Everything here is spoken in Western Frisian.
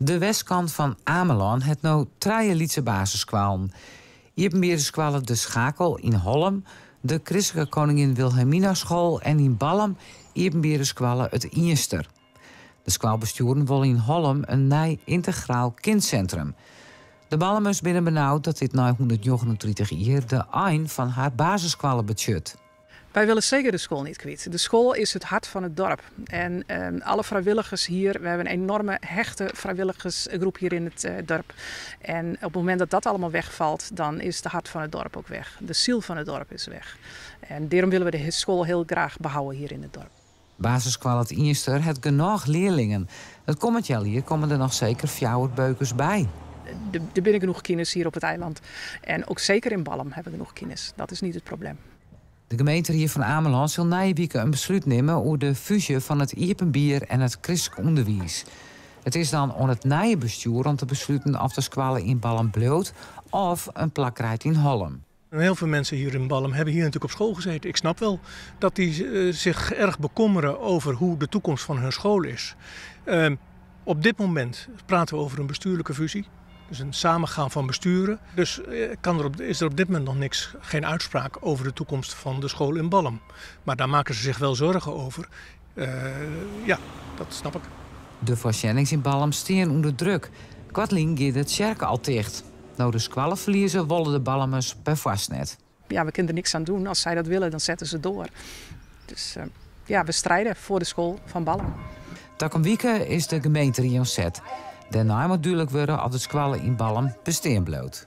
De westkant fan Amelân hat no trije lytse basisskoallen. Iepenbiere skoalle De Schakel yn Hollum, de Kristlike Koningin Wilhelminaschool en yn Ballum iepenbiere skoalle It Ienster. De skoalbestjoeren wolle yn Hollum in nij yntegraal kindsintrum. De Ballumers binne benaud dat dit nei 139 jier de ein fan har basisskoalle betsjut. Wij willen zeker de school niet kwijt. De school is het hart van het dorp. En alle vrijwilligers hier, we hebben een enorme hechte vrijwilligersgroep hier in het dorp. En op het moment dat dat allemaal wegvalt, dan is het hart van het dorp ook weg. De ziel van het dorp is weg. En daarom willen we de school heel graag behouden hier in het dorp. Basisskoalle It Ienster hat genôch learlingen. It kommend healjier komme der noch seker fjouwer beukers by. Der binne genoeg kinders hier op het eiland. En ook zeker in Ballum hebben we genoeg kinders. Dat is niet het probleem. De gemeenterie fan Amelân sil nije wike in beslút nimme oer de fúzje fan it iepenbier en it kristlik ûnderwiis. It is dan oan it nije bestjoer om te besluten oft de skoalle yn Ballum bliuwt of in plak krijt yn Hollum. Heel veel mensen hier in Ballum hebben hier natuurlijk op school gezeten. Ik snap wel dat die zich erg bekommeren over hoe de toekomst van hun school is. Op dit moment praten we over een bestuurlijke fusie. Dus een samengaan van besturen. Dus is er op dit moment nog niks, geen uitspraak over de toekomst van de school in Ballum. Maar daar maken ze zich wel zorgen over. Ja, dat snap ik. De foarsjennings yn Ballum stean ûnder druk. Koartlyn gie de tsjerke al ticht. No de skoalle ferlieze wolle de Ballumers perfoarst net. Ja, we kunnen er niks aan doen. Als zij dat willen, dan zetten ze door. Dus ja, we strijden voor de school van Ballum. Takom wike is de gemeenterie oan set. Dêrnei moat dúdlik wurde oft de skoalle yn Ballum bestean bliuwt.